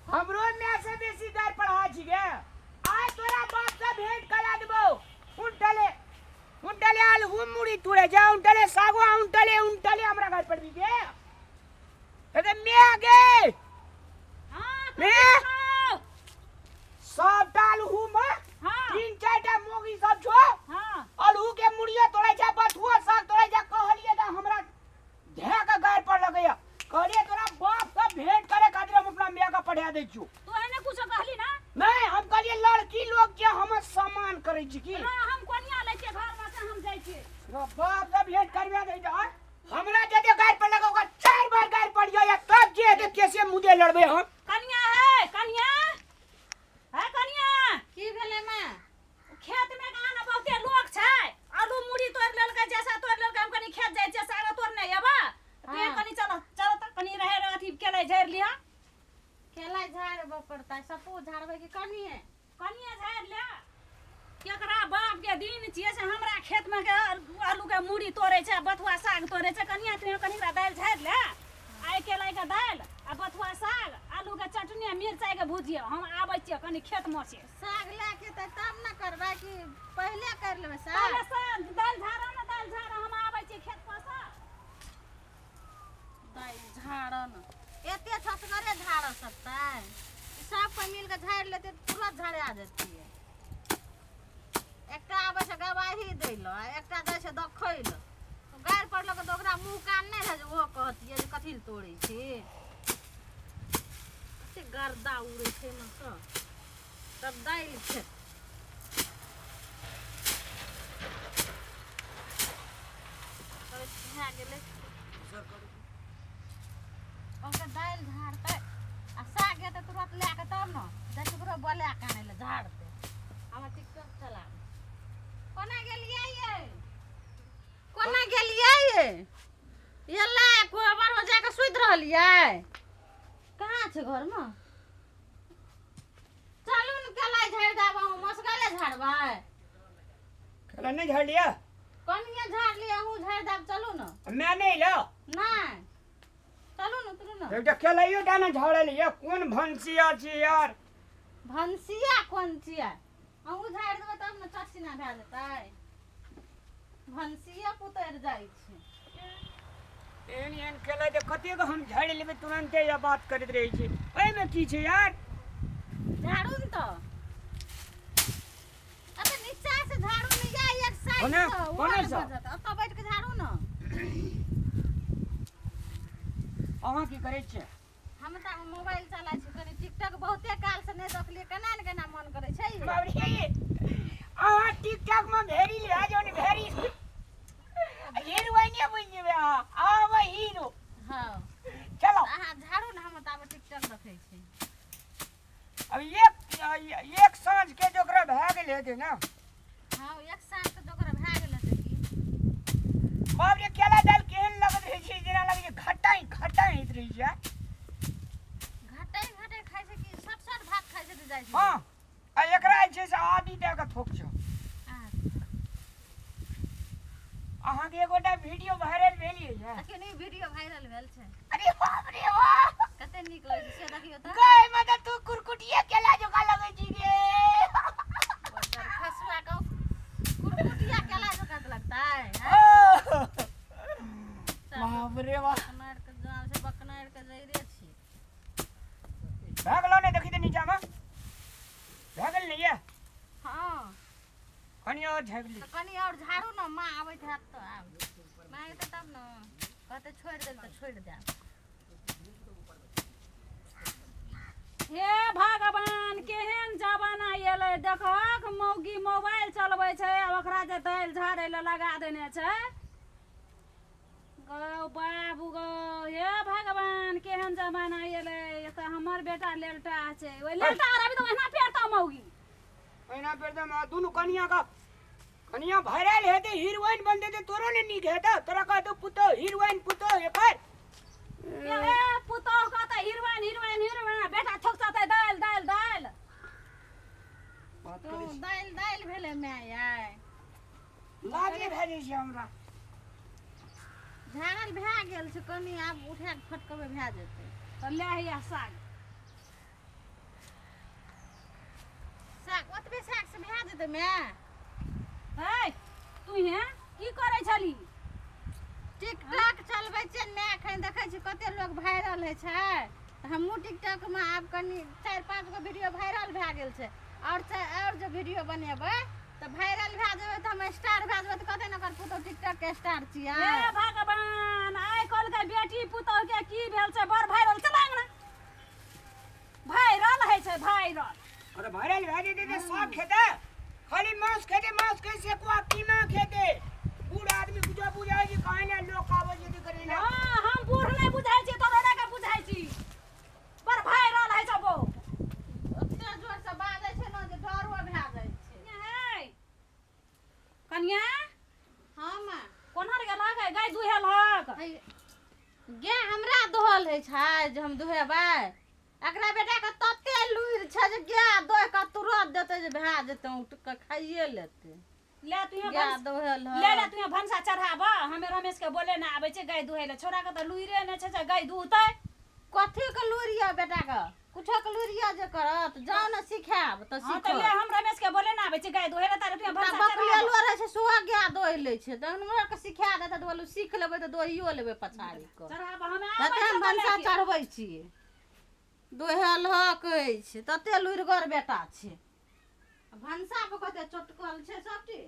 हमरो my से बेसी गार पढ़ा छी गे। आय तोरा बाप से भेंट करा देबो। उनटले उनटले आलू मुड़ी तुरे जा उनटले सागो उनटले उनटले हमरा घर पर भी गे। अरे मैं गे। हां मैं सब आलू में हां तीन चारटा मोगी सब छो। हां आलू के मुड़िया तोड़े जा बथुआ साग तोड़े जा कहलिए त हमरा धे के गार पर लगैया। कहलिए तोरा बाप से भेंट करे खातिर हम अपना my के पढ़ा दै छियो। तू है ने कुछ कहली ना? नहीं हम कहलिए लड़की लोग के हम सम्मान करै छी की ना हम कोनिया लै छियै घर में से हम जाइ छियै। बाप से भेंट करबा दै जा हमरा जते गार पर लगा ओकरा चार बार गार पड़ जाय तब जे हेतै कैसे मुदे लड़बै हम। कनिया है कनिया है कनिया की भेलै मां? खेत में कहाँ ना बहुते लोग छै आलू मुड़ी तोड़ लेलकै जैसा तोड़ लेलकै हम कनी खेत जाइ छियै साग तोड़ने एबा ते कनी चलो चलो त कनी रहे रहे अथी केलै झाड़ि लिहा। केला झाड़बो पड़तै सपू झाड़बै कि कनिए? कनिए झाड़ि ले। केकरा बाप के दिन छियै से हमरा खेत में के आलू के मुड़ी तोड़ै छै बथुआ साग तोड़ै छै। कनिया तू कनी दालि झाड़ि ले आइ केलै के दालि आ बथुआ साग आलू के चटनी आ मिरचाई के भुजिया हम आबै छियै कनी खेत में से। साग लए के तऽ तब न करबै कि पहिले कर लेबै साग? पहिले साग दालि झाड़ा न दालि झाड़ा हम आबै छियै खेत पर से। दालि झाड़ न एते छसगरे झाड़ सकतै? सब कोइ मिल के झाड़ि लेतै तऽ तुरंत झड़ा जेतियै। एकटा आबै छै गवाही दै लए आ एकटा जाइ छै देखै लए। गारि पड़लक तऽ ओकरा मुँह कान नहि रहै जे ओहो कहतियै जे कथी लए तोड़ै छी। कते गर्दा उड़ै छै एहिमे सँ तब दालि छै। भए गेलै ओकर दालि झाड़तै आ साग हेतै तुरंत लए कऽ तब ने जाइ छै ओकरो बोला कऽ आनै लए झाड़तै। हमर टिकटॉक चलाबै। कोना गेलियै यै? कोना गेलियै यै? एलै कोबर में जाके सुति रहलियै? कहाँ छै घरमे? चलू ने केला झाड़ि देब अहूँ मसगरे झाड़बै। केला नहीं झाड़ लिया? कनिए झाड़ लिअ अहूँ झाड़ि देब चलू ने। मैं नहीं लो। नहि चलू ने उतरू ने। एकटा केलाइयो टा ने झाड़ल ये कोन भनसिया छी यार? भनसिया कोन छियै? अहूँ झाड़ि देबै तब ने चटसिना भए जेतै। भनसिया पुतरि जाइ छै। एहन एहन केला जे कतेक हम झाड़ि लेबै तुरन्ते या बात करैत रहै छी। एहिमे की छै यार? झाड़ू ने तऽ अरे नीचा से झाड़ू ने या एक साइड कोने से कोने से? ओतऽ बैठ के झाड़ू ने। अहाँ की करै छियै? हम तऽ मोबाइल चलाइ छी कनी टिकटॉक बहुते काल से नहि देखलियै केना ने केना मन करै छै यौ। बाप रे अहाँ टिकटॉक में भेरी ले जो ने भेरी हीरोइने बनि जेबै अहाँ आबै हीरो। हँ चलो अहाँ झाड़ू ने हम ताबे टिकटॉक देखै छी। अब एक एक साँझ के जोकरा भए गेल हेतै ने। हँ एक साँझ के जोकरा भए गेल हेतै की। बाप रे केला दालि केहन लगैत रहै छै जेना लगै छै खटाइ खटाइ होइत रहै छै। घटाइ घटाइ खाइ छै कि सट सट भात खाइ छै तऽ जाइ छै। हँ आ एकरा जे छै से आदी दए कऽ थोक छै। अहाँके एगोटा वीडियो वायरल भेल ये? अखन ई वीडियो वायरल भेल छै। अरे बाप रे बाप कते नीक लगै छै से देखियौ तऽ। गाय में तऽ तू कुरकुटिया केला जकाँ लगै छी गे। खसुआ के कुरकुटिया केला जकाँ लगतै। बाप रे बाप बकनार के जान छै बकनार के जइरे छी। भए गेलौ ने देखी तऽ नीचा में भए गेल ने ये? हँ कनी और झाड़ि ली। तऽ कनी और झाड़ू ने माँ आबैत हैत तऽ आब माँ एतै तब ने कहतै छोड़ि देल तऽ छोड़ि देब। हे भगवान केहन जमाना एलै देखहक मौगी मोबाइल चलबै छै आ ओकरा जे दालि झाड़ै लए लगा देने छै। गौ बाबू गौ हे भगवान केहन जमाना एलै। तऽ हमर बेटा लेलटा छै ओहि लेलटा रहबी तऽ ओहिना पेरतौ मौगी। ओहिना पेरतौ दुनू कनिया के कनिया वायरल हेतै हीरोइन बनतै तऽ तोरो ने नीक हेतौ। तोरा कहतौ पुतोहु हीरोइन पुतोहु एकर। ए पुतोहु कहतै हीरोइन हीरोइन हीरोइन बेटा थोकतै दालि दालि दालि। दालि दालि भेलै my यै। लाजे भए जाइ छै हमरा। झाड़ल भए गेल छै कनी आब उठा कऽ फटकबै भए जेतै। तऽ ले हैया साग। जेतै माय। है तू हैं की करै छली? टिकटॉक चलबै छियै ने माय, एखन देखै छी कते लोग वायरल होइ छै, तऽ हमहूँ टिकटॉकमे आब कनि 4-5 गो वीडियो वायरल भए गेल छै, आओर आओर जे वीडियो बनेबै तऽ वायरल भए जेबै, तऽ हम स्टार भए जेबै, तऽ कहतै ने ओकर पुतहु टिकटॉक के स्टार छियै। हे भगवान, आइ काल्हि के बेटी पुतहु के की भेल छै, बड़ वायरल चल अंगना वायरल होइ छै वायरल। अरे वायरल भए जेतै तऽ सब खेतै, खाली मांस खेतै, मांस के सेकुआ कीमा खेतै। बूढ़ आदमी बुझा बुझाइ छै काहे ने लोक आबै छै तऽ करै ले। हाँ, हम बूढ़ नहि बुझाइ छी, तोरा के बुझाइ छी, बड़ वायरल होइ छै बौ। ओते जोर से बाजै छै ने जे डरो भए जाइ छै। हे कनिया। हाँ माँ। कोनहर गेलहक गाय दुहेलहक? गे हमरा दोहल होइ छै जे हम दुहेबै? एकरा बेटाके तते लुरि छै जे गाय दोहि कऽ तुरत देतै जे भए जेतै, उठि कऽ खाइए लेतै। ले तू गाय दोहल। ले ले तू भनसा चढ़ाब, हमे रमेश के बोले ना आबै छै गाय दुहे ले, छोरा के तऽ लुइरे नहि छै जे गाय दुहतै। कथी के लुरि यऽ बेटाके? कुछो के लुरि यऽ जे करत, जाउ ने सिखायब तऽ हाँ तऽ सीखत। ले, हम रमेश के बोले ना आबै छै गाय दुहे ले, तारे तू भनसा चढ़ाब। बकलेलो रहै छै सेहो गाय दोहि लै छै, तहन हमरा आरके सिखा देतै तऽ बोलू सीख लेबै तऽ दोहियो लेबै पछाड़ी कऽ। चढ़ाब, हमे तते आबै हम छै भनसा तऽ चढ़बै छियै। दोहल हक अछि, तते लुरिगर बेटा छै, भनसा पर कते चटकल छै सबटी।